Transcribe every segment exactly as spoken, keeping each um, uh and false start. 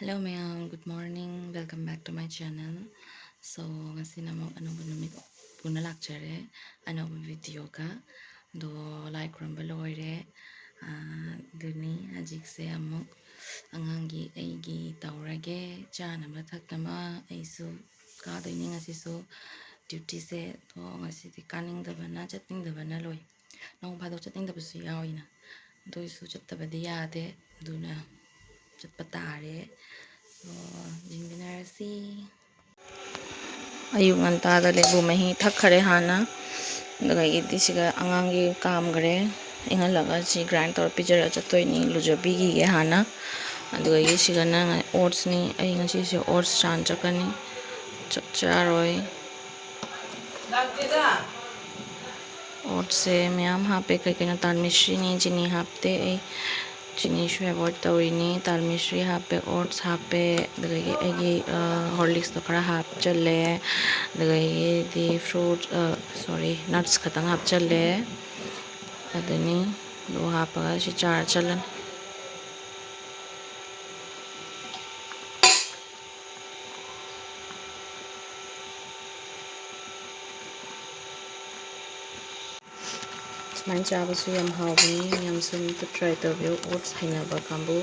Hello ꯃꯌꯥꯝ, good morning, welcome back to my channel. So ꯉꯁꯤꯅ ꯑꯃꯨꯛ ꯑꯅꯧꯕ ꯅꯨꯃꯤꯠ ꯄꯨꯟꯅ ꯂꯥꯛꯆꯔꯦ, ꯑꯅꯧꯕ ꯚꯤꯗꯤꯑꯣꯒ꯫ ꯑꯗꯣ ꯂꯥꯏ ꯈꯨꯔꯨꯝꯕ ꯂꯣꯏꯔꯦ꯫ ꯑꯥ, ꯑꯗꯨꯅꯤ ꯍꯧꯖꯤꯛꯁꯦ ꯑꯃꯨꯛ ꯑꯉꯥꯡꯒꯤ ꯑꯩꯒꯤ ꯇꯧꯔꯒꯦ, ꯆꯥꯅꯕ ꯊꯛꯅꯕ꯫ ꯑꯩꯁꯨ ꯀꯥꯗꯣꯏꯅꯤ ꯉꯁꯤꯁꯨ, ꯗ꯭ꯌꯨꯇꯤꯁꯦ꯫ ꯑꯗꯣ ꯉꯁꯤꯗꯤ ꯀꯥꯅꯤꯡꯗꯕꯅ, ꯆꯠꯅꯤꯡꯗꯕꯅ ꯂꯣꯏ꯫ ꯅꯣꯡ ꯐꯥꯗꯣꯛ ꯆꯠꯅꯤꯡꯗꯕꯁꯨ ꯌꯥꯎꯏꯅ, ꯑꯗꯨ ꯑꯣꯏꯁꯨ ꯆꯠꯇꯕꯗꯤ ꯌꯥꯗꯦ, ꯑꯗꯨꯅ ꯆꯠꯄ ꯇꯥꯔꯦ꯫ ꯑꯣ, ꯌꯦꯡꯃꯤꯟꯅꯔꯁꯤ꯫ ꯑꯌꯨꯛ ꯉꯟꯇꯥꯗ ꯂꯦꯕꯨ ꯃꯍꯤ ꯊꯛꯈꯔꯦ ꯍꯥꯟꯅ, ꯑꯗꯨꯗꯒꯤꯗꯤ ꯁꯤꯒ ꯑꯉꯥꯡꯒꯤ ꯀꯥꯝꯈꯔꯦ, ꯏꯪꯍꯜꯂꯒ ꯁꯤ ꯒ꯭ꯔꯥꯏꯟ ꯇꯧꯔ ꯄꯤꯖꯔꯒ ꯆꯠꯇꯣꯏꯅꯤ꯫ ꯂꯨꯖꯕꯤꯈꯤꯒꯦ ꯍꯥꯟꯅ꯫ ꯑꯗꯨꯗꯒꯤ ꯁꯤꯒꯅ ꯑꯣꯠꯁꯅꯤ꯫ ꯑꯩ ꯉꯁꯤꯁꯦ ꯑꯣꯠꯁ ꯆꯥꯅ ꯆꯠꯀꯅꯤ, ꯆꯥꯛ ꯆꯥꯔꯣꯏ꯫ ꯑꯣꯠꯁꯦ ꯃꯌꯥꯝ ꯍꯥꯞꯄꯦ꯫ ꯀꯩ ꯀꯩꯅꯣ? ꯇꯥꯜ ꯃꯤꯁ꯭ꯔꯤꯅꯤ, ꯆꯤꯅꯤ ꯍꯥꯞꯇꯦ ꯑꯩ, ꯆꯤꯅꯤꯁꯨ ꯑꯦꯚꯣꯏꯗ ꯇꯧꯔꯤꯅꯤ꯫ ꯇꯥꯜ ꯃꯤꯁ꯭ꯔꯤ ꯍꯥꯞꯄꯦ, ꯑꯣꯠꯁ ꯍꯥꯞꯄꯦ, ꯑꯗꯨꯗꯒꯤ ꯑꯩꯒꯤ ꯍꯣꯔꯂꯤꯛꯁꯇꯣ ꯈꯔ ꯍꯥꯞꯆꯜꯂꯦ, ꯑꯗꯨꯗꯒꯤꯗꯤ ꯐ꯭ꯔꯨꯠ, ꯁꯣꯔꯤ, ꯅꯠꯁ ꯈꯛꯇꯪ ꯍꯥꯞꯆꯜꯂꯦ꯫ ꯑꯗꯨꯅꯤ, ꯑꯗꯨ ꯍꯥꯞꯄꯒ ꯁꯤ ꯆꯥꯔ ꯆꯠꯂꯅꯤ꯫ ꯁꯨꯃꯥꯏꯅ ꯆꯥꯕꯁꯨ ꯌꯥꯝ ꯍꯥꯎꯕꯅꯤ꯫ ꯃꯌꯥꯝꯁꯨ ꯑꯝꯇ ꯇ꯭ꯔꯥꯏ ꯇꯧꯕꯤꯌꯨ꯫ ꯑꯣꯠꯁ ꯍꯩꯅꯕ ꯀꯥꯡꯕꯨ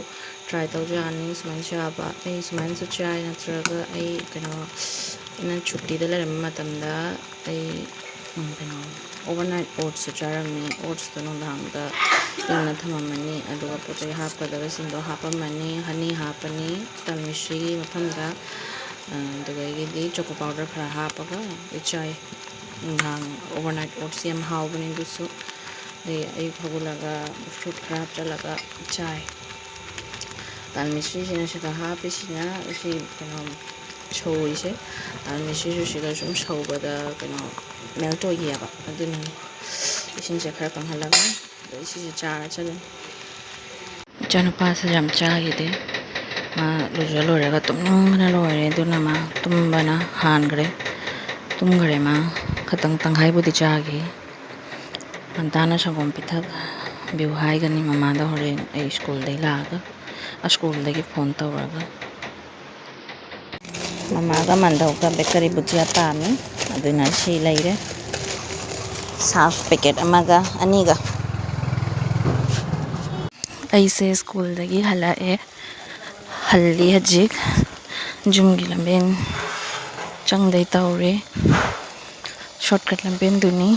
ꯇ꯭ꯔꯥꯏ ꯇꯧꯕ ꯌꯥꯅꯤ ꯁꯨꯃꯥꯏꯅ ꯆꯥꯕ꯫ ꯑꯩ ꯁꯨꯃꯥꯏꯅꯁꯨ ꯆꯥꯏ, ꯅꯠꯇ꯭ꯔꯒ ꯑꯩ ꯀꯩꯅꯣ, ꯑꯩꯅ ꯁꯨꯇꯤꯗ ꯂꯩꯔꯝꯕ ꯃꯇꯝꯗ ꯑꯩ, ꯎꯝ, ꯀꯩꯅꯣ, ꯑꯣꯚꯔꯅꯥꯏꯠ ꯑꯣꯠꯁꯁꯨ ꯆꯥꯔꯝꯃꯤ꯫ ꯑꯣꯠꯁꯇꯣ ꯅꯨꯡꯗꯥꯡꯗ ꯇꯤꯡꯅ ꯊꯝꯃꯝꯃꯅꯤ, ꯑꯗꯨꯒ ꯄꯣꯠ ꯆꯩ ꯍꯥꯞꯀꯗꯕꯁꯤꯡꯗꯣ ꯍꯥꯞꯄꯝꯃꯅꯤ, ꯍꯅꯤ ꯍꯥꯞꯄꯅꯤ, ꯇꯥꯜ ꯃꯤꯁ꯭ꯔꯤꯒꯤ ꯃꯐꯝꯗ, ꯑꯗꯨꯗꯒꯤꯗꯤ ꯆꯣꯀꯣ ꯄꯥꯎꯗꯔ ꯈꯔ ꯍꯥꯞꯄꯒ ꯂꯣꯏ ꯆꯥꯏ꯫ ꯅꯨꯡꯗꯥꯡ ꯑꯣꯚꯔꯅꯥꯏꯠ ꯑꯣꯠꯁ ꯌꯥꯝ ꯍꯥꯎꯕꯅꯤ ꯑꯗꯨꯁꯨ꯫ ꯑꯗꯩ ꯑꯌꯨꯛ ꯍꯧꯒꯠꯂꯒ ꯐ꯭ꯔꯨꯠ ꯈꯔ ꯍꯥꯞꯆꯤꯜꯂꯒ ꯆꯥꯏ꯫ ꯇꯥꯜ ꯃꯤꯁ꯭ꯔꯤꯁꯤꯅ ꯁꯤꯗ ꯍꯥꯞꯄꯤꯁꯤꯅ ꯁꯤ ꯀꯩꯅꯣ ꯁꯧꯔꯤꯁꯦ꯫ ꯇꯥꯜ ꯃꯤꯁ꯭ꯔꯤꯁꯨ ꯁꯤꯗ ꯁꯨꯝ ꯁꯧꯕꯗ ꯀꯩꯅꯣ ꯃꯦꯜꯠ ꯑꯣꯏꯈꯤꯑꯕ, ꯑꯗꯨꯅ ꯏꯁꯤꯡꯁꯦ ꯈꯔ ꯀꯪꯍꯜꯂꯒ ꯑꯗꯩ ꯁꯤꯁꯦ ꯆꯥꯔ ꯆꯠꯂꯅꯤ꯫ ꯏꯆꯥꯅꯨꯄꯥꯁꯦ ꯌꯥꯝ ꯆꯥꯈꯤꯗꯦ꯫ ꯃꯥ ꯂꯨꯖ ꯂꯣꯏꯔꯒ ꯇꯨꯝꯅꯤꯡꯕꯅ ꯂꯣꯏꯔꯦ, ꯑꯗꯨꯅ ꯃꯥ ꯇꯨꯝꯕꯅ ꯍꯥꯟꯈ꯭ꯔꯦ꯫ ꯇꯨꯝꯈ꯭ꯔꯦ ꯃꯥ꯫ ꯈꯇꯪ ꯇꯪꯈꯥꯏꯕꯨꯗꯤ ꯆꯥꯈꯤ꯫ ꯉꯟꯇꯥꯅ ꯁꯪꯒꯣꯝ ꯄꯤꯊꯛ ꯕꯤꯌꯨ ꯍꯥꯏꯒꯅꯤ ꯃꯃꯥꯗ ꯍꯣꯔꯦꯟ ꯑꯩ ꯁ꯭ꯀꯨꯜꯗꯒꯤ ꯂꯥꯛꯑꯒ, ꯑ, ꯁ꯭ꯀꯨꯜꯗꯒꯤ ꯐꯣꯟ ꯇꯧꯔꯒ꯫ ꯃꯃꯥꯒ ꯃꯥꯟꯗꯧꯒ ꯕꯦꯀꯔꯤ ꯕꯨꯖꯤꯌꯥ ꯄꯥꯝꯃꯤ, ꯑꯗꯨꯅ ꯁꯤ ꯂꯩꯔꯦ꯫ ꯁꯥꯔꯐ ꯄꯦꯀꯦꯠ ꯑꯃꯒ ꯑꯅꯤꯒ꯫ ꯑꯩꯁꯦ ꯁ꯭ꯀꯨꯜꯗꯒꯤ ꯍꯜꯂꯛꯑꯦ꯫ ꯍꯜꯂꯤ ꯍꯧꯖꯤꯛ꯫ ꯌꯨꯝꯒꯤ ꯂꯝꯕꯦꯟ ꯆꯪꯗꯩ ꯇꯧꯔꯦ꯫ ꯁꯣꯔꯠꯀꯠ ꯂꯝꯕꯦꯟꯗꯨꯅꯤ꯫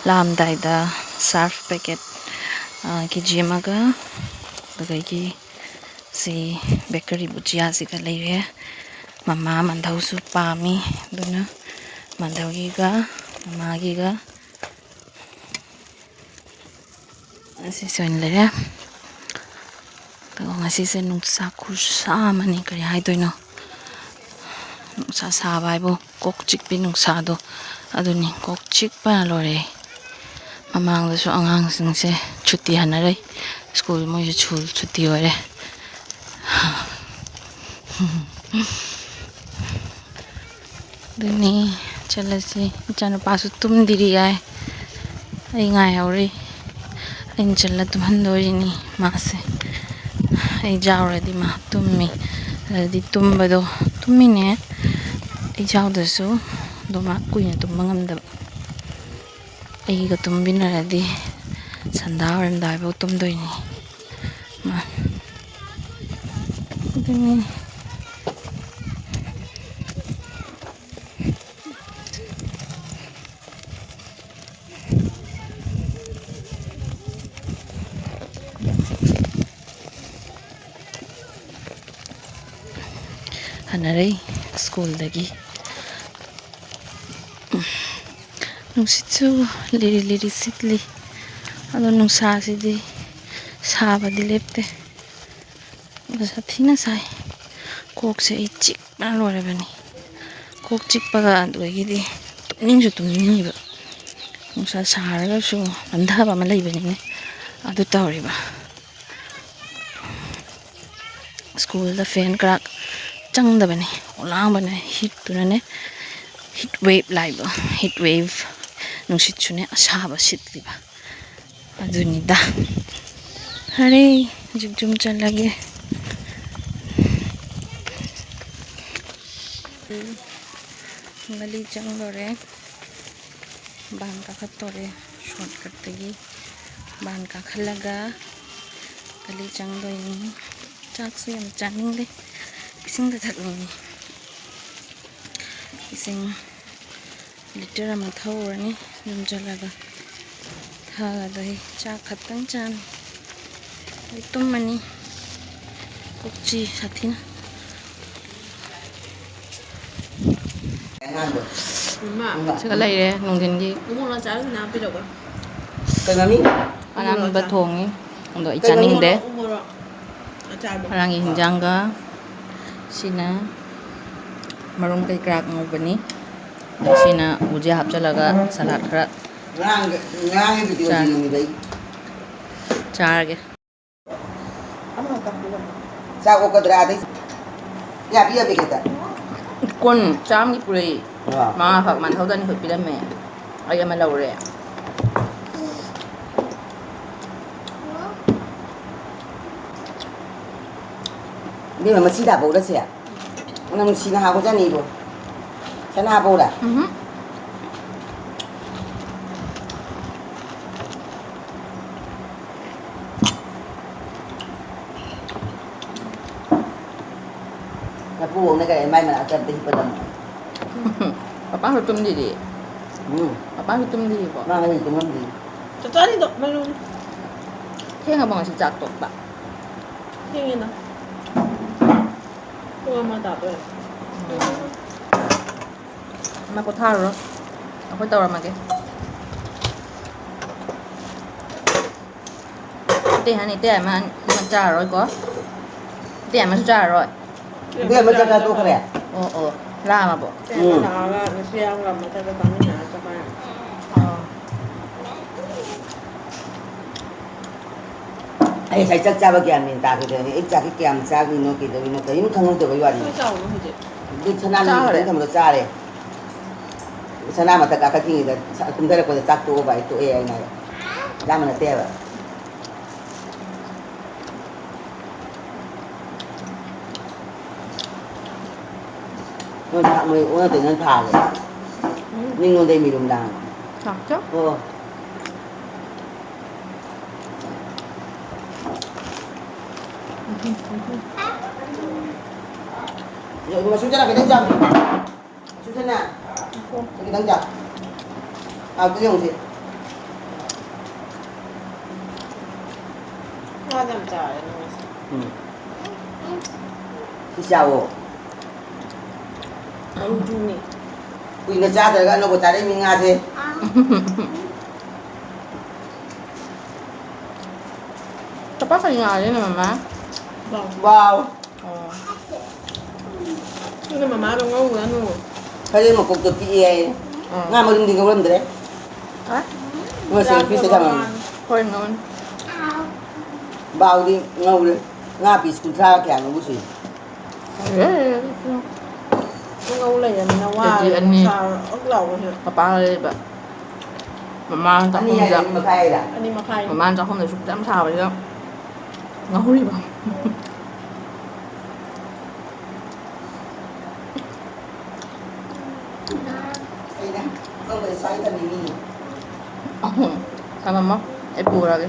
ꯂꯥꯛꯑꯝꯗꯥꯏꯗ ꯁꯥꯔꯐ ꯄꯦꯀꯦꯠ, ꯑ, ꯀꯦ ꯖꯤ ꯑꯃꯒ, ꯑꯗꯨꯗꯒꯤ ꯁꯤ ꯕꯦꯀꯔꯤ ꯕꯨꯖꯤꯌꯥꯁꯤꯒ ꯂꯩꯔꯦ꯫ ꯃꯃꯥ ꯃꯟꯙꯧꯁꯨ ꯄꯥꯝꯃꯤ, ꯑꯗꯨꯅ ꯃꯟꯙꯧꯒꯤꯒ ꯃꯃꯥꯒꯤꯒ ꯑꯁꯤꯁꯨ ꯑꯣꯏꯅ ꯂꯩꯔꯦ꯫ ꯑꯗꯨꯒ ꯉꯁꯤꯁꯦ ꯅꯨꯡꯁꯥ ꯈꯨꯁꯥ ꯑꯃꯅꯤ, ꯀꯔꯤ ꯍꯥꯏꯗꯣꯏꯅꯣ? ꯅꯨꯡꯁꯥ ꯁꯥꯕ ꯍꯥꯏꯕꯨ ꯀꯣꯛ ꯆꯤꯛꯄꯤ ꯅꯨꯡꯁꯥꯗꯣ ꯑꯗꯨꯅꯤ, ꯀꯣꯛ ꯆꯤꯛꯄꯅ ꯂꯣꯏꯔꯦ꯫ ꯃꯃꯥꯡꯗꯁꯨ ꯑꯉꯥꯡꯁꯤꯡꯁꯦ ꯁꯨꯇꯤ ꯍꯟꯅꯔꯦ, ꯁ꯭ꯀꯨꯜ ꯃꯣꯏꯁꯨ ꯁ꯭ꯀꯨꯜ ꯁꯨꯇꯤ ꯑꯣꯏꯔꯦ꯫ ꯑꯗꯨꯅꯤ, ꯆꯠꯂꯁꯤ꯫ ꯏꯆꯥꯅꯨꯄꯥꯁꯨ ꯇꯨꯝꯗ꯭ꯔꯤ ꯍꯥꯏ, ꯑꯩ ꯉꯥꯏꯍꯧꯔꯤ꯫ ꯑꯩꯅ ꯆꯠꯂ ꯇꯨꯝꯍꯟꯗꯣꯔꯤꯅꯤ ꯃꯥꯁꯦ꯫ ꯑꯩ ꯌꯥꯎꯔꯗꯤ ꯃꯥ ꯇꯨꯝꯃꯤ, ꯑꯗꯨꯗꯤ ꯇꯨꯝꯕꯗꯣ, ꯇꯨꯝꯃꯤꯅꯦ ꯑꯩ ꯌꯥꯎꯗ꯭ꯔꯁꯨ, ꯑꯗꯣ ꯃꯥ ꯀꯨꯏꯅ ꯇꯨꯝꯕ ꯉꯝꯗꯕ꯫ ꯑꯩꯒ ꯇꯨꯝꯃꯤꯟꯅꯔꯗꯤ ꯁꯟꯗꯥ ꯑꯣꯏꯔꯝꯗꯥꯏꯐꯥꯎ ꯇꯨꯝꯗꯣꯏꯅꯤ ꯃꯥ꯫ ꯑꯗꯨꯅꯤ꯫ ꯍꯟꯅꯔꯩ ꯁ꯭ꯀꯨꯜꯗꯒꯤ꯫ ꯅꯨꯡꯁꯤꯠꯁꯨ ꯂꯤꯔꯤ ꯂꯤꯔꯤ ꯁꯤꯠꯂꯤ, ꯑꯗꯣ ꯅꯨꯡꯁꯥꯁꯤꯗꯤ ꯁꯥꯕꯗꯤ ꯂꯦꯞꯇꯦ꯫ ꯑꯗꯣ ꯁꯥꯊꯤꯅ ꯁꯥꯏ꯫ ꯀꯣꯛꯁꯦ ꯑꯩ ꯆꯤꯛꯄꯅ ꯂꯣꯏꯔꯕꯅꯤ꯫ ꯀꯣꯛ ꯆꯤꯛꯄꯒ ꯑꯗꯨꯗꯒꯤꯗꯤ ꯇꯨꯝꯅꯤꯡꯁꯨ ꯇꯨꯝꯅꯤꯡꯉꯤꯕ꯫ ꯅꯨꯡꯁꯥ ꯁꯥꯔꯒꯁꯨ ꯄꯟꯊꯕ ꯑꯃ ꯂꯩꯕꯅꯤꯅꯦ, ꯑꯗꯨ ꯇꯧꯔꯤꯕ꯫ ꯁ꯭ꯀꯨꯜꯗ ꯐꯦꯟ ꯈꯔ ꯆꯪꯗꯕꯅꯤ, ꯑꯣꯂꯥꯡꯕꯅꯦ, ꯍꯤꯠꯇꯨꯅꯅꯦ, ꯍꯤꯠ ꯋꯦꯞ ꯂꯥꯛꯏꯕ, ꯍꯤꯠ ꯋꯦꯞ, ꯅꯨꯡꯁꯤꯠꯁꯨꯅꯦ ꯑꯁꯥꯕ ꯁꯤꯠꯂꯤꯕ꯫ ꯑꯗꯨꯅꯤꯗ꯫ ꯐꯔꯦ, ꯍꯧꯖꯤꯛ ꯌꯨꯝ ꯆꯠꯂꯒꯦ꯫ ꯒꯂꯤ ꯆꯪꯗꯣꯔꯦ, ꯕꯥꯟ ꯀꯥꯈꯠꯇꯣꯔꯦ꯫ ꯁꯣꯔꯠꯀꯠꯇꯒꯤ ꯕꯥꯟ ꯀꯥꯈꯠꯂꯒ ꯒꯂꯤ ꯆꯪꯗꯣꯏꯅꯤ꯫ ꯆꯥꯛꯁꯨ ꯌꯥꯝ ꯆꯥꯅꯤꯡꯗꯦ, ꯏꯁꯤꯡꯗ ꯊꯛꯅꯤꯡꯉꯤ꯫ ꯏꯁꯤꯡ ꯂꯤꯇꯔ ꯑꯃ ꯊꯛꯎꯔꯅꯤ ꯌꯨꯝ ꯆꯠꯂꯒ꯫ ꯊꯛꯑꯗꯣꯏ ꯆꯥꯛ ꯈꯛꯇꯪ ꯆꯥꯅꯤ꯫ ꯑꯩ ꯇꯨꯝꯃꯅꯤ꯫ ꯀꯣꯛ ꯆꯤꯛꯏ ꯁꯥꯊꯤꯅ꯫ ꯁꯤꯒ ꯂꯩꯔꯦ ꯅꯨꯡꯊꯤꯟꯒꯤ꯫ ꯀꯩꯅꯣ ꯃꯤ? ꯑꯅꯥꯟꯕ ꯊꯣꯡꯉꯤ꯫ ꯑꯗꯣ ꯑꯩ ꯀꯩꯅꯣ ꯆꯥꯅꯤꯡꯗꯦ꯫ ꯉꯔꯥꯡꯒꯤ ꯍꯤꯟꯖꯥꯡꯒ ꯁꯤꯅ ꯃꯔꯨꯝ ꯀꯩ ꯀꯔꯥꯛ ꯉꯧꯕꯅꯤ꯫ ꯑꯗꯣ ꯁꯤꯅ ꯕꯨꯖꯤꯌꯥ ꯍꯥꯞꯆꯤꯜꯂꯒ ꯁꯂꯥꯗ ꯈꯔ ꯉꯔꯥꯡꯒꯤ, ꯉꯔꯥꯡꯒꯤ ꯚꯤꯗꯤꯑꯣꯗꯤ ꯆꯥ-, ꯌꯦꯡꯉꯤꯕ ꯑꯩ꯫ ꯆꯥꯔꯒꯦ꯫ ꯆꯥꯛ ꯑꯣꯛꯀꯗ꯭ꯔꯥ ꯑꯗꯩ? ꯌꯥꯕꯤ ꯌꯥꯕꯤ ꯈꯛꯇ꯫ ꯀꯣꯟ ꯆꯥꯝꯒꯤ ꯄꯨꯔꯛꯏ꯫ ꯑꯥ꯫ ꯃꯉꯥꯈꯛ ꯃꯥꯟꯍꯧꯗꯅꯤ ꯈꯛ ꯄꯤꯔꯝꯃꯦ꯫ ꯑꯩ ꯑꯃ ꯂꯧꯔꯦ꯫ ꯏꯕꯦꯝꯃ, ꯃꯁꯤ ꯇꯥꯕꯧꯔꯁꯦ꯫ ꯅꯪ ꯅꯨꯡꯁꯤꯅ ꯍꯥꯎꯕꯖꯥꯠꯅꯤꯕꯣ꯫ ꯁꯅꯥꯕꯧꯔ? ꯎꯝꯍꯨꯝ꯫ ꯅꯄꯨꯕꯣꯛꯅ ꯀꯔꯤ ꯃꯥꯏ ꯃꯅꯥꯛꯇ ꯑꯝꯇ ꯍꯤꯞꯄꯗꯝꯃꯣ꯫ ꯄꯄꯥꯁꯨ ꯇꯨꯝꯗ꯭ꯔꯤꯗꯤ꯫ ꯎꯝ꯫ ꯄꯄꯥꯁꯨ ꯇꯨꯝꯗ꯭ꯔꯤꯕꯣ? ꯃꯥ ꯉꯁꯤ ꯇꯨꯝꯃꯝꯗ꯭ꯔꯤ꯫ ꯆꯥꯛ ꯆꯥꯔꯤꯗꯣ ꯃꯩꯔꯨꯅꯤ꯫ ꯊꯦꯡꯉꯕꯣ ꯉꯁꯤ ꯆꯥꯛ ꯇꯣꯛꯄ? ꯊꯦꯡꯉꯦꯗ꯫ ꯄꯨꯡ ꯑꯃ ꯇꯥꯗꯣꯔꯦ꯫ ꯎꯝ꯫ ꯏꯃꯥ ꯄꯣꯊꯥꯔꯨꯔꯣ꯫ ꯑꯩꯈꯣꯏ ꯇꯧꯔꯝꯃꯒꯦ꯫ ꯏꯇꯩ ꯍꯥꯏꯅꯤ, ꯏꯇꯩ ꯑꯃ ꯆꯥꯔꯔꯣꯏꯀꯣ? ꯏꯇꯩ ꯑꯃꯁꯨ ꯆꯥꯔꯔꯣꯏ? ꯏꯇꯩ ꯑꯃ ꯆꯥꯛ ꯆꯥ ꯇꯣꯛꯈ꯭ꯔꯦ꯫ ꯑꯣ, ꯑꯣ꯫ ꯂꯥꯝꯃꯕꯣ? ꯏꯇꯩ ꯑꯃ ꯎꯝ꯫ ꯂꯥꯛꯑꯒ ꯅꯨꯄꯤ ꯑꯃꯒ ꯑꯃ ꯆꯠꯂ ꯆꯥꯃꯤꯟꯅꯔ ꯆꯠꯈ꯭ꯔꯦ꯫ ꯑꯣ꯫ ꯑꯩ ꯉꯁꯥꯏ ꯆꯥꯛ ꯆꯥꯕ ꯒ꯭ꯌꯥꯟ ꯃꯦꯟ ꯇꯥꯈꯤꯗ꯭ꯔꯦꯅꯦ꯫ ꯑꯩ ꯆꯥꯛꯁꯤ ꯀꯌꯥꯝ ꯆꯥꯈ꯭ꯔꯤꯅꯣ, ꯀꯩꯗꯧꯔꯤꯅꯣ ꯀꯔꯤꯝ ꯈꯪꯍꯧꯗꯕꯩ ꯋꯥꯅꯤ꯫ ꯑꯩꯈꯣꯏ ꯆꯥꯎꯕ ꯍꯧꯖꯤꯛ꯫ ꯑꯗꯨ ꯁꯅꯥ ꯆꯥꯈ꯭ꯔꯦ꯫ ꯈꯤꯇꯪ ꯊꯝꯕꯗꯣ ꯆꯥꯔꯦ꯫ ꯁꯅꯥ ꯃꯊꯛ ꯀꯥꯈꯠꯈꯤꯉꯩꯗ ꯁ-, ꯀꯨꯝꯊꯔꯛꯄꯗ ꯆꯥꯛ ꯇꯣꯛꯑꯕ ꯑꯩ ꯇꯣꯛꯑꯦ ꯍꯥꯏꯅ ꯍꯥꯏꯕ꯫ ꯂꯥꯝꯕ ꯅꯠꯇꯦ ꯍꯥꯏꯕ꯫ ꯅꯣꯏ ꯊꯥ-, ꯃꯣꯏ ꯑꯣꯟꯅ ꯇꯩꯅ ꯊꯥꯔꯦ꯫ ꯎꯝ꯫ ꯅꯤꯡꯉꯣꯟꯗꯩ ꯃꯤꯔꯨꯝ ꯂꯥꯡ꯫ ꯂꯥꯛꯇꯦ꯫ ꯑꯣ꯫ ꯃꯁꯨ ꯆꯠꯂ ꯈꯤꯇꯪ ꯆꯥꯎ꯫ ꯁꯨꯁꯅꯥ, ꯈꯤꯇꯪ ꯆꯥ꯫ ꯑꯥ, ꯑꯗꯨ ꯌꯦꯡꯉꯨꯁꯤ꯫ ꯉꯥ ꯌꯥꯝ ꯆꯥꯔꯦ ꯅꯪ ꯉꯁꯤ꯫ ꯎꯝ꯫ ꯁꯤ ꯆꯥꯎꯋꯣ꯫ ꯑꯗꯨꯅꯤ꯫ ꯀꯨꯏꯅ ꯆꯥꯗ꯭ꯔꯒ ꯑꯅꯧꯕ ꯆꯥꯔꯛꯏ ꯃꯤ ꯉꯥꯁꯦ꯫ ꯆꯄꯥꯛ ꯀꯔꯤ ꯉꯥꯔꯤꯅꯣ, ꯃꯃꯥ? ꯕꯥꯎ꯫ ꯕꯥꯎ꯫ ꯑꯣ꯫ ꯑꯗꯨꯅ ꯃꯃꯥꯗꯣ ꯉꯧꯔꯨꯔꯅꯨ꯫ ꯁꯔꯦꯡ ꯃꯀꯣꯛꯇꯣ ꯄꯤꯛꯑꯦ ꯍꯥꯏꯌꯦ꯫ ꯑꯥ꯫ ꯉꯥ ꯃꯔꯨꯝꯗꯤ ꯉꯧꯔꯝꯗ꯭ꯔꯦ꯫ ꯍꯥ? ꯉꯁꯤ ꯄꯤꯁꯇ ꯊꯝꯃꯝꯃꯦ꯫ ꯍꯣꯏ, ꯉꯧꯅꯤ꯫ ꯕꯥꯎꯗꯤ ꯉꯧꯔꯦ꯫ ꯉꯥ ꯄꯤꯁ ꯀꯨꯟꯊ꯭ꯔꯥ ꯀꯌꯥꯅꯣꯕꯨ ꯁꯨꯏ꯫ ꯍꯣꯏ, ꯉꯧ ꯂꯩꯔꯝꯃꯤꯅ ꯋꯥꯔꯦ꯫ ꯀꯦꯖꯤ ꯑꯅꯤ꯫ ꯅꯨꯡꯁꯥ ꯑꯛ ꯂꯥꯎꯕꯁꯤꯗ꯫ ꯄꯄꯥꯒ ꯂꯩꯕ꯫ ꯃꯃꯥꯡ ꯑꯅꯤ ꯍꯥꯏꯔ ꯆꯥꯛꯈꯨꯝꯗ, ꯑꯅꯤ ꯃꯈꯥꯏ ꯍꯥꯏꯔ? ꯑꯅꯤ ꯃꯈꯥꯏ꯫ ꯃꯃꯥꯡ ꯆꯥꯛꯈꯨꯝꯗ ꯁꯨꯛ ꯌꯥꯝ ꯁꯥꯕꯁꯤꯗ ꯉꯧꯔꯤꯕ꯫ ꯑꯩꯅ ꯑꯀꯪꯕꯗꯤ ꯁ꯭ꯋꯥꯏ ꯊꯝꯃꯤꯅꯤ꯫ ꯊꯝꯃꯝꯃꯣ, ꯑꯩ ꯄꯨꯔꯒꯦ꯫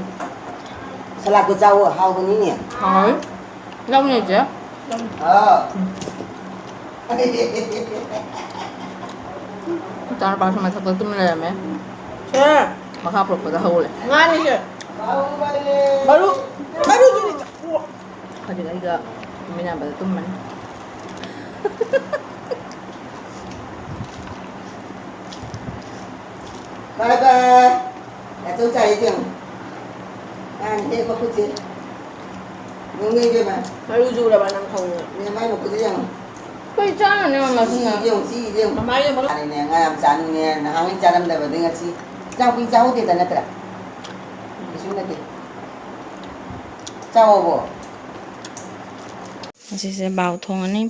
ꯁꯂꯥꯗꯇꯣ ꯆꯥꯎꯋꯣ, ꯍꯥꯎꯕꯅꯤꯅꯦ꯫ ꯍꯥꯎꯋꯤ꯫ ꯂꯧꯅꯦ, ꯆꯦ꯫ ꯑꯥ꯫ ꯏꯆꯥꯅꯨꯄꯥꯁꯨ ꯃꯊꯛꯇ ꯇꯨꯝ ꯂꯩꯔꯝꯃꯦ꯫ ꯁꯦ꯫ ꯃꯈꯥ ꯄꯨꯔꯛꯄꯗ ꯍꯧꯒꯠꯂꯦ꯫ ꯉꯥꯅꯤ ꯁꯦ꯫ ꯃꯔꯨ, ꯃꯔꯨꯗꯨꯗꯤ ꯆꯥꯊꯣꯛꯑꯣ꯫ ꯍꯧꯖꯤꯛ ꯑꯩꯒ ꯇꯨꯃꯤꯟꯅꯕꯗ ꯇꯨꯝꯃꯅꯤ꯫ Bye bye꯫ ꯅꯥꯆꯧ ꯆꯥꯏ ꯌꯦꯡꯉꯨ꯫ ꯃꯥꯅ ꯍꯦꯛ ꯃꯈꯨꯠꯁꯦ꯫ ꯌꯦꯡꯉꯨꯅꯦ ꯏꯕꯦꯝꯃ꯫ ꯃꯔꯨ ꯆꯨꯔꯕ ꯅꯪ ꯈꯪꯉꯨ꯫ ꯃꯦꯝ ꯃꯥꯏ ꯃꯈꯨꯠꯁꯦ ꯌꯦꯡꯉꯨ꯫ ꯑꯩꯈꯣꯏ ꯆꯥꯔꯅꯦꯕ ꯁꯤ ꯃꯁꯤꯅ꯫ ꯌꯦꯡꯉꯨ, ꯁꯤ ꯌꯦꯡꯉꯨ꯫ ꯃꯃꯥꯏꯅ ꯃꯔꯨ ꯃꯥꯅꯅꯦ ꯉꯥ ꯌꯥꯝ ꯆꯥꯅꯤꯡꯉꯦ꯫ ꯅꯍꯥꯟꯉꯩ ꯆꯥꯔꯝꯗꯕꯗꯩ ꯉꯁꯤ꯫ ꯆꯥꯛ ꯀꯨꯏ ꯆꯥꯍꯧꯗꯦꯗ ꯅꯠꯇ꯭ꯔꯥ? ꯀꯩꯁꯨ ꯅꯠꯇꯦ꯫ ꯆꯥꯎꯑꯣꯕꯣ꯫ ꯉꯁꯤꯁꯦ ꯕꯥꯎ ꯊꯣꯡꯉꯅꯤ꯫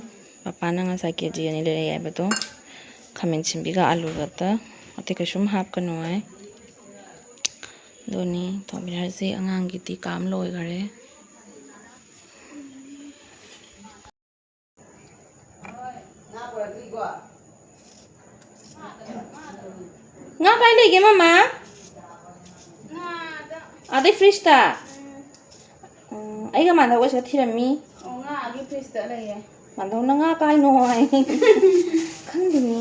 ꯄꯄꯥꯅ ꯉꯁꯥꯏ ꯀꯦ ꯖꯤ ꯑꯅꯤ ꯂꯩꯔꯛꯑꯦ ꯍꯥꯏꯕꯗꯣ꯫ ꯈꯥꯃꯦꯟ ꯁꯤꯟꯕꯤꯒ ꯑꯂꯨꯒꯇ꯫ ꯑꯇꯩ ꯀꯩꯁꯨꯝ ꯍꯥꯞꯀꯅꯨ ꯍꯥꯏ꯫ ꯑꯗꯨꯅꯤ ꯊꯣꯡꯕꯤꯔꯁꯤ꯫ ꯑꯉꯥꯡꯒꯤꯗꯤ ꯀꯥꯝ ꯂꯣꯏꯈꯔꯦ꯫ ꯉꯥ ꯄꯨꯔꯛꯇ꯭ꯔꯤ ꯉꯥ ꯀꯥꯏ ꯂꯩꯒꯦ, ꯃꯃꯥ? ꯑꯥꯗꯩ ꯐ꯭ꯔꯤꯖꯇ? ꯎꯝ, ꯑꯩꯒ ꯃꯥꯟꯅꯕ ꯑꯣꯏꯁꯤꯒ ꯊꯤꯔꯝꯃꯤ꯫ ꯑꯣ, ꯉꯥ ꯑꯥꯒꯤ ꯐ꯭ꯔꯤꯖꯇ ꯂꯩꯌꯦ꯫ ꯃꯥꯟꯗꯧꯅ ꯉꯥ ꯀꯥꯏꯅꯣ ꯍꯥꯏ꯫ ꯈꯪꯗꯦꯅꯦ꯫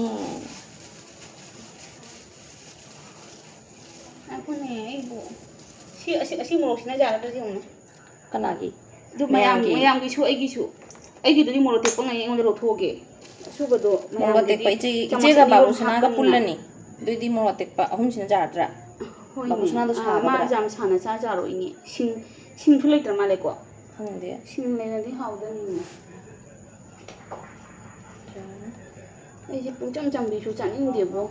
ꯉꯥꯏꯈꯣꯅꯦ, ꯑꯩꯕꯨ ꯁꯤ, ꯑꯁꯤ, ꯑꯁꯤ ꯃꯣꯔꯣꯛꯁꯤꯅ ꯌꯥꯔꯒꯗꯤ ꯌꯦꯡꯉꯨꯅꯦ꯫ ꯀꯅꯥꯒꯤ? ꯑꯗꯨ ꯃꯌꯥꯝ-, ꯃꯌꯥꯝꯒꯤ? ꯃꯌꯥꯝꯒꯤꯁꯨ ꯑꯩꯒꯤꯁꯨ꯫ ꯑꯩꯒꯤꯗꯨꯗꯤ ꯃꯣꯔꯣꯛ ꯇꯦꯛꯄ ꯉꯩ ꯑꯩꯉꯣꯟꯗ ꯂꯧꯊꯣꯛꯑꯒꯦ꯫ ꯑꯁꯨꯕꯗꯣ ꯃꯣꯔꯣꯛ ꯃꯌꯥꯝꯒꯤꯗꯤ ꯑꯇꯦꯛꯄ ꯏꯆꯦ, ꯆꯥꯃꯁ ꯏꯆꯦꯒ ꯑꯅꯤꯔꯣꯝ ꯕꯥꯕꯨꯁꯅꯥꯒ ꯍꯥꯞꯄꯅꯤꯅ꯫ ꯄꯨꯜꯂꯅꯤ꯫ ꯑꯗꯨꯏꯗꯤ ꯃꯣꯔꯣꯛ ꯑꯇꯦꯛꯄ ꯑꯍꯨꯝꯁꯤꯅ ꯌꯥꯔꯗ꯭ꯔꯥ? ꯍꯣꯏꯅꯦ꯫ ꯕꯥꯕꯨꯁꯅꯥꯗꯣ ꯑꯥ, ꯁꯥꯒꯗ꯭ꯔꯥ? ꯃꯥꯁꯦ ꯌꯥꯝ ꯁꯥꯟꯅ ꯆꯥꯖꯥꯔꯣꯏꯅꯦ꯫ ꯁꯤꯡ, ꯁꯤꯡꯁꯨ ꯂꯩꯇ꯭ꯔ ꯃꯥꯜꯂꯦꯀꯣ? ꯈꯪꯗꯦ꯫ ꯁꯤꯡ ꯂꯩꯔꯗꯤ ꯍꯥꯎꯗꯧꯅꯤꯅꯦ꯫ ꯑꯩꯁꯦ ꯄꯨꯡꯆꯝ ꯆꯝꯕꯤꯁꯨ ꯆꯥꯅꯤꯡꯗꯦꯕꯣ꯫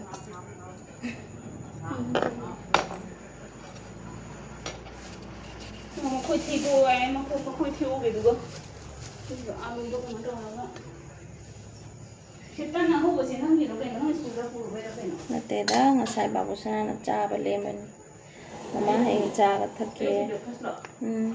ꯃꯈꯣꯏ ꯊꯤꯒꯣ ꯍꯥꯏ, ꯃꯈꯣꯏ, ꯃꯈꯣꯏ ꯊꯤꯒꯣꯒꯤꯗꯨꯒ꯫ ꯑꯗꯨꯒ ꯑꯂꯨꯗꯣ ꯀꯩꯅꯣ ꯇꯧꯔꯒ꯫ ꯁꯤ ꯇꯟ ꯑꯍꯧꯕꯁꯦ ꯅꯪꯒꯤꯔꯣ ꯀꯩꯅꯣ? ꯅꯪ ꯁ꯭ꯀꯨꯜꯗ ꯄꯨꯔꯨꯕꯩꯔꯥ ꯀꯩꯅꯣ? ꯅꯠꯇꯦꯗ, ꯉꯁꯥꯏ ꯕꯥꯕꯨꯁꯅꯥꯅ ꯆꯥꯕ ꯂꯦꯝꯕꯅꯤ꯫ ꯃꯃꯥ ꯍꯌꯦꯡ ꯆꯥꯒ ꯊꯛꯀꯦ꯫ ꯑꯩꯁꯦ breakfastꯂꯣ? ꯎꯝ꯫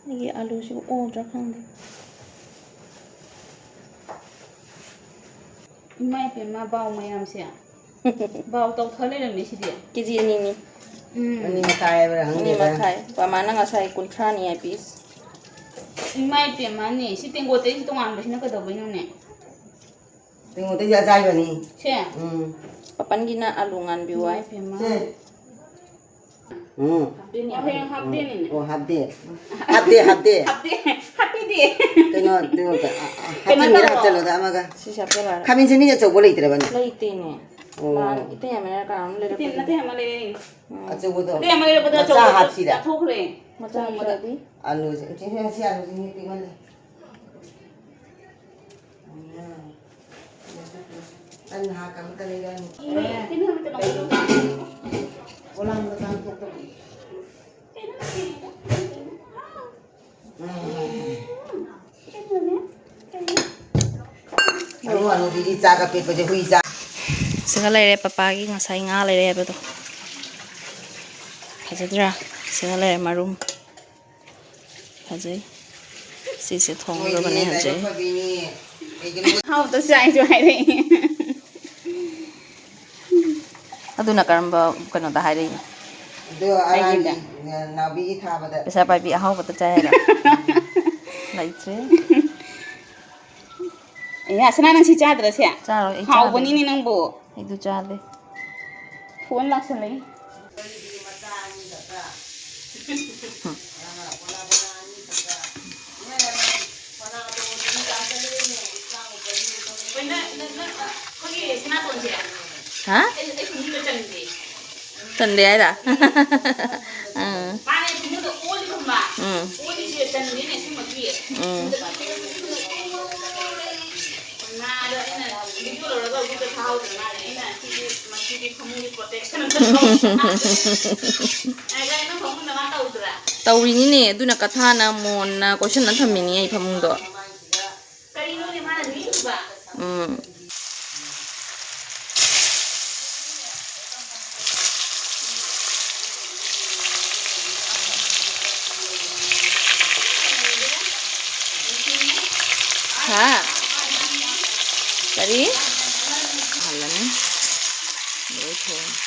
ꯑꯩꯒꯤ ꯑꯂꯨꯁꯤꯕꯨ ꯑꯣꯗ꯭ꯔꯥ ꯈꯪꯗꯦ꯫ ꯏꯃꯥ ꯏꯄꯦꯝꯃ, ꯕꯥꯎ ꯃꯌꯥꯝꯁꯦ꯫ ꯕꯥꯎ ꯇꯧꯊ ꯂꯩꯔꯝꯃꯦ ꯁꯤꯗꯤ꯫ ꯀꯦꯖꯤ ꯑꯅꯤꯅꯤ꯫ ꯎꯝ꯫ ꯑꯅꯤ ꯃꯈꯥꯏ ꯍꯥꯏꯕ꯭ꯔꯥ ꯑꯅꯤ ꯈꯪꯗꯦꯗ꯫ ꯃꯈꯥꯏ꯫ ꯃꯃꯥꯅ ꯉꯁꯥꯏ ꯀꯨꯟꯊ꯭ꯔꯥꯅꯤ ꯍꯥꯏ piece꯫ ꯏꯃꯥ ꯏꯄꯦꯝꯃꯅꯦ, ꯁꯤ ꯇꯦꯡꯀꯣꯠꯇꯩꯁꯤ ꯇꯣꯉꯥꯟꯕꯁꯤꯅ ꯀꯩꯗꯧꯕꯩꯅꯣꯅꯦ? ꯇꯦꯡꯀꯣꯠꯇꯩꯁꯦ ꯑꯆꯥꯏꯕꯅꯤ꯫ ꯁꯦ? ꯎꯝ꯫ ꯄꯥꯄꯟꯒꯤꯅ ꯑꯂꯨ ꯉꯥꯟꯕꯤ ꯋꯥꯏ꯫ ꯏꯃꯥ ꯏꯄꯦꯝꯃ꯫ ꯁꯦ꯫ ꯎꯝ꯫ ꯍꯥꯞꯇꯦꯅꯦ꯫ ꯑꯣ, ꯍꯌꯦꯡ ꯍꯥꯞꯇꯦꯅꯤꯅꯦ꯫ ꯑꯣ, ꯍꯥꯞꯇꯦ꯫ ꯍꯥꯞꯇꯦ, ꯍꯥꯞꯇꯦ꯫ ꯍꯥꯞꯇꯦ, ꯍꯥꯞꯄꯤꯗꯦ꯫ ꯀꯩꯅꯣ, ꯑꯗꯨ, ꯑ, ꯑ, ꯀꯩꯅꯣ ꯍꯥꯞꯆꯤꯟꯒꯦꯔꯥ ꯇꯧꯔꯣ꯫ ꯍꯥꯞꯆꯜꯂꯣꯗ ꯑꯃꯒ꯫ ꯁꯤꯁꯦ ꯍꯥꯞꯆꯜꯂꯣ ꯍꯥꯏꯔꯣ? ꯈꯥꯃꯦꯟ ꯁꯤꯟꯕꯤꯒ ꯑꯆꯧꯕ ꯂꯩꯇ꯭ꯔꯕꯅꯦ? ꯂꯩꯇꯦꯅꯦ꯫ ꯑꯣ꯫ ꯃꯥ ꯏꯇꯩ ꯑꯃꯅ ꯀꯅꯥꯅꯣꯝ ꯂꯩꯔꯛꯄꯅꯦ꯫ ꯏꯇꯩ, ꯅꯇꯩ ꯑꯃ ꯂꯩꯔꯛꯏ꯫ ꯎꯝ꯫ ꯑꯆꯧꯕꯗꯣ ꯏꯇꯩ ꯑꯃ ꯂꯩꯔꯛꯄꯗ ꯃꯆꯥ ꯑꯆꯧꯕꯗꯣ ꯍꯥꯞꯁꯤꯔꯥ? ꯆꯥꯊꯣꯛꯈ꯭ꯔꯦ꯫ ꯃꯆꯥ ꯊꯣꯡꯕꯗ꯫ ꯍꯥꯞꯁꯤꯔꯗꯤ? ꯑꯂꯨꯁꯦ, ꯁꯤ, ꯁꯤ, ꯁꯤ ꯑꯂꯨꯁꯤ ꯃꯤ ꯄꯤꯛꯃꯜꯂꯦ꯫ ꯎꯝ꯫ ꯇꯟ ꯍꯥꯞꯄ ꯑꯝꯇ ꯂꯩꯔꯛꯑꯅꯨ꯫ ꯄꯣꯂꯥꯡꯗ ꯆꯥꯡ ꯊꯣꯛꯇꯕꯅꯤ꯫ ꯎꯝ꯫ ꯍꯅꯨ ꯍꯅꯨꯕꯤꯒꯤ ꯆꯥꯛ ꯑꯄꯦꯠꯄꯁꯦ ꯍꯨꯏ ꯆꯥ꯫ ꯁꯤꯒ ꯂꯩꯔꯦ ꯄꯄꯥꯒꯤ ꯉꯁꯥꯏ ꯉꯥ ꯂꯩꯔꯦ ꯍꯥꯏꯕꯗꯣ꯫ ꯐꯖꯗ꯭ꯔꯥ? ꯁꯤꯒ ꯂꯩꯔꯦ ꯃꯔꯨꯝ꯫ ꯐꯖꯩ꯫ ꯁꯤꯁꯦ ꯊꯣꯡꯒꯗꯕꯅꯦ ꯍꯧꯖꯤꯛ꯫ ꯍꯥꯎꯇ ꯆꯥꯏꯁꯨ ꯍꯥꯏꯔꯛꯏ꯫ ꯑꯗꯨꯅ ꯀꯔꯝꯕ ꯀꯩꯅꯣꯗ ꯍꯥꯏꯔꯛꯏꯅꯣ? ꯑꯗꯨ ꯑꯉꯥꯡꯒꯤ, ꯑꯩꯒꯤꯗ꯫ ꯅꯥꯎꯕꯤꯒꯤ ꯊꯥꯕꯗ꯫ ꯄꯩꯁꯥ ꯄꯥꯏꯕꯤ ꯑꯍꯥꯎꯕꯗ ꯆꯥꯏ ꯍꯥꯏꯔꯣ? ꯂꯩꯇ꯭ꯔꯦ꯫ ꯑꯦ, ꯑꯁꯅꯥ, ꯅꯪ ꯁꯤ ꯆꯥꯗ꯭ꯔꯁꯦ? ꯆꯥꯔꯣꯏ, ꯑꯩ ꯆꯥꯗꯦ꯫ ꯍꯥꯎꯕꯅꯤꯅꯦ ꯅꯪꯕꯨ꯫ ꯑꯩꯗꯨ ꯆꯥꯗꯦ꯫ ꯐꯣꯟ ꯂꯥꯛꯁꯜꯂꯛꯏ꯫ ꯍꯥ? ꯆꯟꯗꯦ ꯍꯥꯏꯔ? ꯑꯥ꯫ ꯎꯝ꯫ ꯎꯝ꯫ ꯇꯧꯔꯤꯅꯤꯅꯦ, ꯑꯗꯨꯅ ꯀꯊꯥꯅ ꯃꯣꯟꯅ ꯀꯣꯏꯁꯟꯅ ꯊꯝꯃꯤꯅꯤ ꯑꯩ ꯐꯃꯨꯡꯗꯣ꯫ ꯎꯝ꯫ ꯍꯥ? ꯀꯔꯤ? ꯍꯥꯜꯂꯅꯤ꯫ ꯂꯣꯏ ꯊꯣꯡꯉꯦ꯫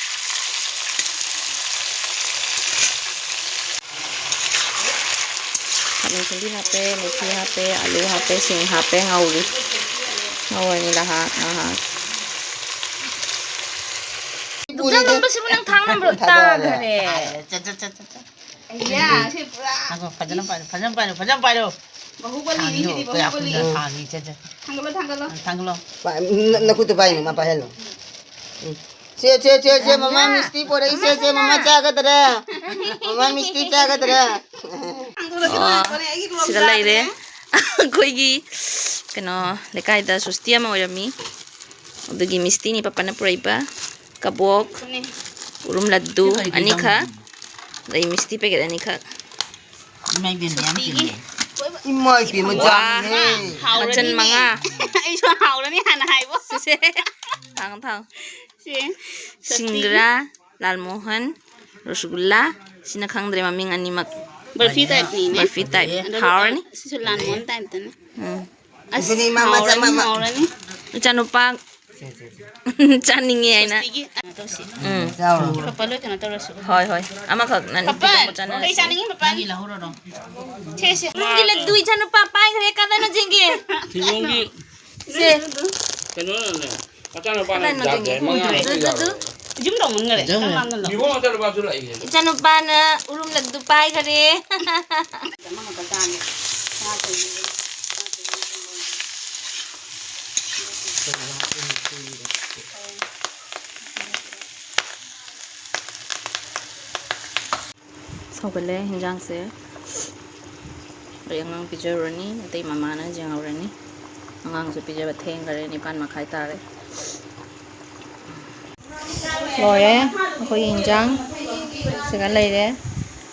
ꯈꯥꯃꯦꯟ ꯑꯁꯤꯟꯕꯤ ꯍꯥꯞꯄꯦ, ꯃꯦꯊꯤ ꯍꯥꯞꯄꯦ, ꯑꯂꯨ ꯍꯥꯞꯄꯦ, ꯁꯤꯡ ꯍꯥꯞꯄꯦ, ꯉꯧꯔꯤ꯫ ꯉꯧꯔꯅꯤ ꯉꯥꯏꯍꯥꯛ, ꯉꯥꯏꯍꯥꯛ꯫ ꯗꯨꯛꯇ ꯅꯝꯕꯁꯤꯕꯨ ꯅꯪ ꯊꯥꯡ ꯅꯝꯕ꯭ꯔꯣ? ꯊꯥꯗꯔꯦ꯫ ꯇꯥꯈꯔꯦ꯫ ꯆꯠ, ꯆꯠ, ꯆꯠ, ꯆꯠ, ꯆꯠ꯫ ꯑꯌꯥ, ꯁꯤ ꯄꯨꯔꯥ ꯊꯥꯡꯒꯣ, ꯐꯖꯅ ꯄꯥꯏꯔꯣ, ꯐꯖꯅ ꯄꯥꯏꯔꯣ, ꯐꯖꯅ ꯄꯥꯏꯔꯣ꯫ ꯕꯥꯍꯨꯕꯂꯤꯅꯤ ꯊꯥꯡꯒꯤ ꯁꯤꯗꯤ, ꯑꯣꯏ, ꯕꯥꯍꯨꯕꯂꯤ꯫ ꯊꯥꯡꯒꯤ, ꯆꯠ, ꯆꯠ꯫ ꯊꯥꯡꯒꯠꯂꯣ, ꯊꯥꯡꯒꯠꯂꯣ꯫ ꯊꯥꯡꯒꯠꯂꯣ꯫ ꯄꯥ-, ꯅ-, ꯅꯈꯨꯠꯇ ꯄꯥꯏꯅꯦ, ꯃꯥ ꯄꯥꯏꯍꯜꯂꯣ꯫ ꯎꯝ꯫ ꯁꯦ, ꯁꯦ, ꯁꯦ, ꯁꯦ, ꯃꯃꯥ ꯑꯌꯥ꯫ ꯃꯤꯁꯇꯤ ꯄꯣꯔꯛꯏ, ꯁꯦ, ꯁꯦ, ꯃꯃꯥ ꯆꯥꯒꯗ꯭ꯔꯥ? ꯃꯃꯥ ꯃꯤꯁꯇꯤ ꯆꯥꯒꯗ꯭ꯔꯥ? ꯊꯥꯡꯗꯣꯔꯛꯀꯅꯨ, ꯑꯣ, ꯂꯥꯛꯄꯅꯦ, ꯑꯩꯒꯤ ꯀ꯭ꯂꯣꯞ ꯁꯤꯗ ꯂꯩꯔꯦ꯫ ꯆꯥꯗ꯭ꯔꯦ꯫ ꯑꯩꯈꯣꯏꯒꯤ ꯀꯩꯅꯣ ꯂꯩꯀꯥꯏꯗ ꯁꯣꯁꯇꯤ ꯑꯃ ꯑꯣꯏꯔꯝꯃꯤ꯫ ꯑꯗꯨꯒꯤ ꯃꯤꯁꯇꯤꯅꯤ ꯄꯥꯄꯥꯅ ꯄꯨꯔꯛꯏꯕ ꯀꯕꯣꯛ, ꯑꯗꯨꯅꯦ꯫ ꯎꯔꯨꯝ ꯂꯗꯨ ꯁꯤ ꯀꯔꯤ ꯀꯔꯤ ꯑꯅꯤꯈꯛ, ꯆꯪꯉꯤꯅꯣ? ꯑꯗꯩ ꯃꯤꯁꯇꯤ ꯄꯦꯀꯦꯠ ꯑꯅꯤꯈꯛ꯫ ꯏꯃꯥ ꯏꯕꯦꯟ ꯃꯌꯥꯝ ꯁꯣꯁꯇꯤꯒꯤ꯫ ꯆꯤꯜꯂꯦ꯫ ꯏꯃꯥ ꯏꯕꯦꯟ ꯋꯥ, ꯃꯆꯥꯅꯤꯅꯦ꯫ ꯍꯥꯎꯔꯅꯤꯅꯦ꯫ ꯃꯆꯟ ꯃꯉꯥ꯫ ꯑꯩꯁꯨ ꯍꯥꯎꯔꯅꯤ ꯍꯥꯟꯅ ꯍꯥꯏꯕꯣ꯫ ꯁꯤꯁꯦ꯫ ꯊꯥꯡ ꯊꯥꯡ꯫ ꯁꯤ ꯁꯤꯡꯒ꯭ꯔꯥ, ꯂꯥꯜ ꯃꯣꯍꯟ, ꯔꯣꯁꯒꯨꯜꯂꯥ꯫ ꯁꯤꯅ ꯈꯪꯗ꯭ꯔꯦ ꯃꯃꯤꯡ ꯑꯅꯤꯃꯛ꯫ ꯕꯔꯐꯤ ꯇꯥꯏꯞꯅꯤꯅꯦ꯫ ꯕꯔꯐꯤ ꯇꯥꯏꯞ꯫ ꯑꯗꯣ ꯍꯥꯎꯔꯅꯤ꯫ ꯁꯤꯁꯨ ꯂꯥꯜ ꯃꯣꯍꯟ ꯇꯥꯏꯞꯇꯅꯦ꯫ ꯎꯝ꯫ ꯑꯁ, ꯑꯗꯨꯗꯤ ꯃꯥ ꯃꯆꯥ ꯍꯥꯎꯔꯅꯤ, ꯃꯥ, ꯃꯥ꯫ ꯍꯥꯎꯔꯅꯤ꯫ ꯏꯆꯥꯅꯨꯄꯥ ꯆꯥꯅꯤꯡꯉꯦ ꯍꯥꯏꯅ꯫ ꯁ꯭ꯋꯥꯁꯇꯤꯒꯤ ꯀꯩꯅꯣ ꯇꯧꯁꯤ꯫ ꯎꯝ꯫ ꯆꯥꯎꯔꯣ꯫ ꯄꯄꯥ ꯂꯣꯏ ꯀꯩꯅꯣ ꯇꯧꯔꯁꯨ꯫ ꯍꯣꯏ, ꯍꯣꯏ꯫ ꯑꯃꯈꯛ ꯅꯪ ꯄꯄꯥ, ꯈꯤꯇꯪ ꯆꯥꯅꯔꯁꯤ꯫ ꯀꯩ ꯆꯥꯅꯤꯡꯉꯤ ꯄꯄꯥ? ꯅꯪꯒꯤ ꯂꯧꯍꯧꯔꯣ꯫ ꯁꯦ, ꯁꯦ꯫ ꯅꯪꯒꯤ ꯂꯗꯨ ꯏꯆꯥꯅꯨꯄꯥ ꯄꯥꯏꯈ꯭ꯔꯦ, ꯀꯗꯥꯏꯅꯣ ꯆꯦꯟꯒꯦ? ꯊꯤꯕꯣꯡꯒꯤ ꯁꯦ꯫ ꯀꯩꯅꯣꯅꯅꯦ, ꯃꯆꯥꯅꯨꯄꯥꯅ ꯀꯗꯥꯏꯅꯣ ꯌꯥꯗꯦ, ꯆꯦꯟꯒꯦ? ꯃꯉꯥ ꯎꯗ꯭ꯔꯦ꯫ ꯍꯦꯛꯇ ꯌꯥꯔꯣꯏ꯫ ꯌꯨꯝꯗ ꯑꯃꯨꯛ ꯉꯔꯦ꯫ ꯌꯨꯝ꯫ ꯀꯔꯝ ꯀꯥꯟꯗꯅꯣ? ꯊꯤꯕꯣꯡ ꯃꯆꯥꯅꯨꯄꯥꯁꯨ ꯂꯥꯛꯏꯅꯦ꯫ ꯏꯆꯥꯅꯨꯄꯥꯅ ꯎꯔꯨꯝ ꯂꯗꯨ ꯄꯥꯏꯈꯔꯦ꯫ ꯑꯃꯈꯛꯇ ꯆꯥꯒꯦ꯫ ꯉꯥ ꯊꯣꯡꯕꯒꯤ꯫ ꯁꯧꯒꯠꯂꯦ ꯍꯤꯟꯖꯥꯡꯁꯦ꯫ ꯑꯩ ꯑꯉꯥꯡ ꯄꯤꯖꯔꯨꯔꯅꯤ, ꯑꯇꯩ ꯃꯃꯥꯅ ꯌꯦꯡꯍꯧꯔꯅꯤ꯫ ꯑꯉꯥꯡꯁꯨ ꯄꯤꯖꯕ ꯊꯦꯡꯈꯔꯦ, ꯅꯤꯄꯥꯟ ꯃꯈꯥꯏ ꯇꯥꯔꯦ꯫ ꯂꯣꯏꯔꯦ ꯑꯩꯈꯣꯏꯒꯤ ꯏꯟꯖꯥꯡ꯫ ꯁꯤꯒ ꯂꯩꯔꯦ꯫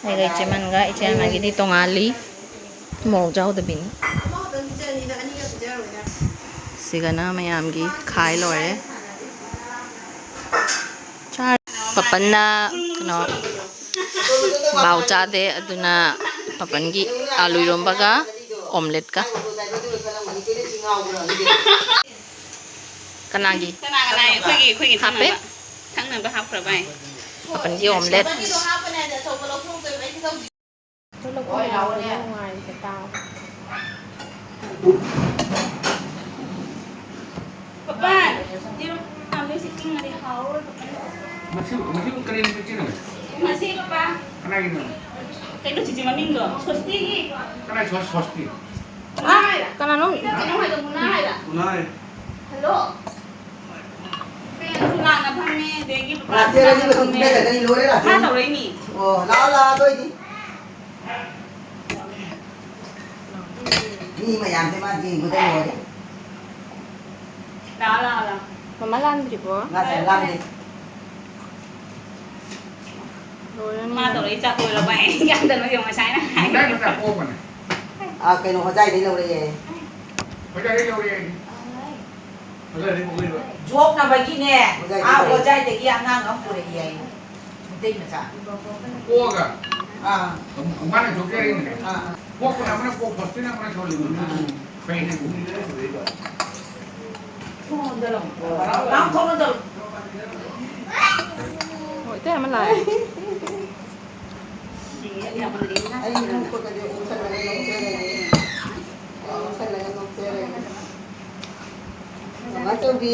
ꯑꯩꯒ ꯏꯆꯦꯃꯟꯒ, ꯏꯆꯦꯃꯟꯒꯤꯗꯤ ꯇꯣꯉꯥꯜꯂꯤ꯫ ꯃꯣꯔꯣꯛ ꯌꯥꯎꯗꯕꯤꯅꯤ꯫ ꯁꯤꯒꯅ ꯃꯌꯥꯝꯒꯤ ꯈꯥꯏ ꯂꯣꯏꯔꯦ꯫ ꯆꯥꯔꯦ꯫ ꯄꯄꯟꯅ ꯀꯩꯅꯣ, ꯕꯥꯎ ꯆꯥꯗꯦ, ꯑꯗꯨꯅ ꯄꯄꯟꯒꯤ ꯑꯥꯂꯨ ꯏꯔꯣꯝꯕꯒ ꯑꯣꯝꯂꯦꯠꯀ꯫ ꯀꯅꯥꯒꯤ? ꯀꯅꯥ, ꯀꯅꯥ? ꯑꯩꯈꯣꯏꯒꯤ, ꯑꯩꯈꯣꯏꯒꯤ ꯍꯥꯞꯄꯦ꯫ ꯊꯛꯅꯕ꯫ ꯊꯛꯅꯕ ꯍꯥꯞꯈ꯭ꯔꯕ ꯑꯩ꯫ ꯄꯄꯟꯒꯤ ꯑꯣꯝꯂꯦꯠ꯫ ꯄꯄꯥ, ꯌꯦꯔꯨꯝ ꯃꯌꯥꯝꯗꯣ ꯁꯤ ꯇꯤꯡꯉꯗꯤ ꯍꯥꯎꯔꯣꯏ, ꯄꯄꯥ꯫ ꯃꯁꯤ, ꯃꯁꯤꯕꯨ ꯀꯔꯤ ꯅꯨꯃꯤꯠꯀꯤꯅꯣ? ꯉꯁꯤ, ꯄꯄꯥ꯫ ꯀꯅꯥꯒꯤꯅꯣ? ꯀꯩꯅꯣ ꯆꯤꯆꯦ ꯃꯃꯤꯡꯗꯣ? ꯁꯣꯁꯇꯤꯒꯤ꯫ ꯀꯅꯥꯏ ꯁꯣ-, ꯁꯣꯁꯇꯤ? ꯀꯅꯥꯅꯣ? ꯀꯩꯅꯣ ꯍꯥꯏꯗꯣ, ꯃꯨꯅꯥ ꯍꯥꯏꯗꯣ꯫ ꯃꯨꯅꯥ ꯍꯥꯏ꯫ ꯍꯜꯂꯣ꯫ ꯀꯩꯅꯣ ꯂꯥꯛꯅ ꯐꯝꯃꯦ, ꯑꯗꯒꯤ ꯄꯄꯥ ꯂꯥꯛꯆꯔꯅꯤ, ꯂꯥꯛꯅ ꯃꯇꯝ ꯐꯝꯃꯦ꯫ ꯄꯤꯖꯒꯅꯤ, ꯂꯣꯏꯔꯦ, ꯂꯥꯛꯆꯔꯅꯤ꯫ ꯃꯥ ꯇꯧꯔꯛꯏꯅꯤ꯫ ꯑꯣ, ꯂꯥꯛꯑꯣ, ꯂꯥꯛꯑꯣ, ꯑꯗꯨ ꯑꯣꯏꯗꯤ꯫ ꯃꯤ ꯃꯌꯥꯝꯁꯦ ꯃꯥ ꯌꯦꯡꯕꯗ ꯂꯣꯏꯔꯦ꯫ ꯂꯥꯛꯑꯣ, ꯂꯥꯛꯑꯣ, ꯂꯥꯛꯑꯣ꯫ ꯃꯃꯥ ꯂꯥꯛꯑꯝꯗ꯭ꯔꯤꯕꯣ? ꯃꯥ ꯆꯥꯛ ꯂꯥꯝꯗꯦ꯫ ꯂꯣꯏꯔꯅꯤ꯫ ꯃꯥ ꯇꯧꯔꯛꯏ ꯆꯥꯛ ꯂꯣꯏꯔꯕ ꯑꯩ ꯌꯥꯗꯅ ꯌꯦꯡꯉꯣ ꯉꯁꯥꯏꯅ ꯍꯥꯏ꯫ ꯉꯁꯥꯏ ꯄꯩꯁꯥ ꯄꯣꯛꯄꯅꯦ꯫ ꯑꯥ, ꯀꯩꯅꯣ, ꯍꯣꯖꯥꯏꯗꯩ ꯂꯧꯔꯛꯑꯦ꯫ ꯍꯣꯖꯥꯏꯗꯩ ꯂꯧꯔꯛꯑꯦ꯫ ꯌꯣꯛꯅꯕꯒꯤꯅꯦ, ꯑꯥ, ꯍꯣꯖꯥꯏꯗꯒꯤ ꯑꯉꯥꯡ ꯑꯃ ꯄꯨꯔꯛꯏ ꯍꯥꯏ, ꯃꯩꯇꯩ ꯃꯆꯥ꯫ ꯄꯣꯛꯑꯒ? ꯑꯥ꯫ ꯃꯥꯅ ꯌꯣꯛꯆꯔꯤꯅꯦ꯫ ꯑꯥ, ꯑꯥ꯫ ꯄꯣꯛꯄꯅ ꯑꯃꯅ ꯄꯣꯛ, ꯐꯁꯇꯤꯅ ꯑꯃꯅ ꯁꯣꯜꯂꯤꯕꯅꯤ꯫ ꯑꯥ꯫ ꯐꯩꯅꯦ꯫ ꯊꯣꯡ ꯂꯣꯟꯖꯜꯂꯝꯃꯣ꯫ ꯂꯥꯎ, ꯊꯣꯡ ꯂꯣꯟꯖꯜꯂꯨ꯫ ꯍꯣꯏ, ꯏꯇꯩ ꯑꯃ ꯂꯥꯛꯑꯦ꯫ ꯑꯩ ꯅꯣꯛꯄꯒꯗꯤ ꯑꯣꯟꯁꯜꯂꯒ ꯅꯣꯛꯆꯔꯒꯦ꯫ ꯑꯣꯟꯁꯜꯂꯒ ꯅꯣꯛꯆꯔꯒꯦ꯫ ꯃꯃꯥ ꯆꯧꯕꯤ꯫